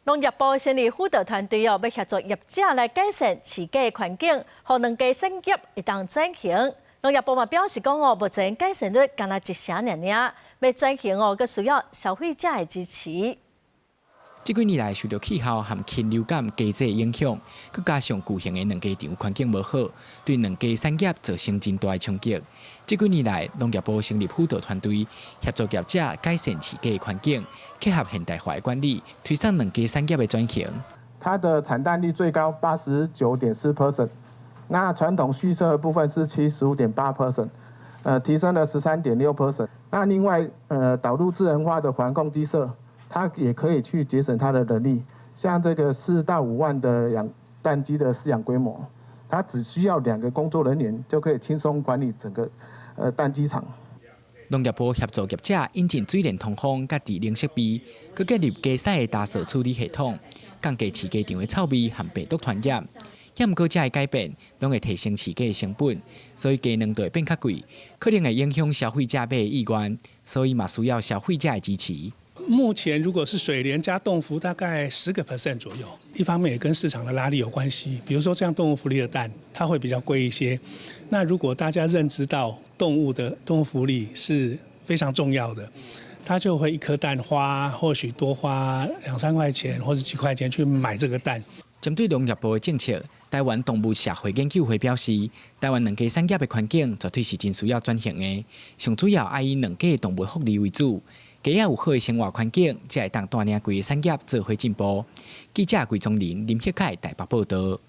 農業部成立輔導團隊哦，欲協助業者來改善飼雞環境，予卵雞產業會當轉型。農業部嘛表示講哦，目前改善率干焦一成爾爾，欲轉型哦，閣需要消費者的支持。這幾年來受著氣候和禽流感雞災影響，閣加上舊型的卵雞場環境無好，對卵雞產業造成真大的衝擊。這幾年來，農業部成立輔導團隊，協助業者改善飼雞環境，結合現代化的管理，推動卵雞產業的轉型。它的產蛋率最高89.4%，那傳統畜舍的部分是75.8%，提升了13.6%。那另外，導入智能化的環控雞舍，它也可以去節省它的人力，像這個4到5萬的養蛋雞的飼養規模，它只需要兩個工作人員就可以輕鬆管理整個蛋雞場。農業部協助業者引進水電通風佮智能設備，閣建立雞屎的打掃處理系統，降低飼雞場的臭味和病毒傳染。也毋過，這个改變攏會提升飼雞的成本，所以雞卵就會變較貴，可能會影響消費者買的意願，所以嘛需要消費者的支持。目前如果是水蓮加動福，大概10個 percent 左右。一方面也跟市場的拉力有關係，比如說像動物福利的蛋，它會比較貴一些。那如果大家認知到動物福利是非常重要的，他就會一顆蛋花或許多花兩三塊錢或者幾塊錢去買這個蛋。針對農業部的政策，台灣動物社會研究會表示，台灣卵雞產業的環境絕對是真需要轉型的，上主要愛以卵雞的動物福利為主，雞仔有好的生活環境，才會當帶領規个產業做伙進步。記者桂宗林、林克凱台北報道。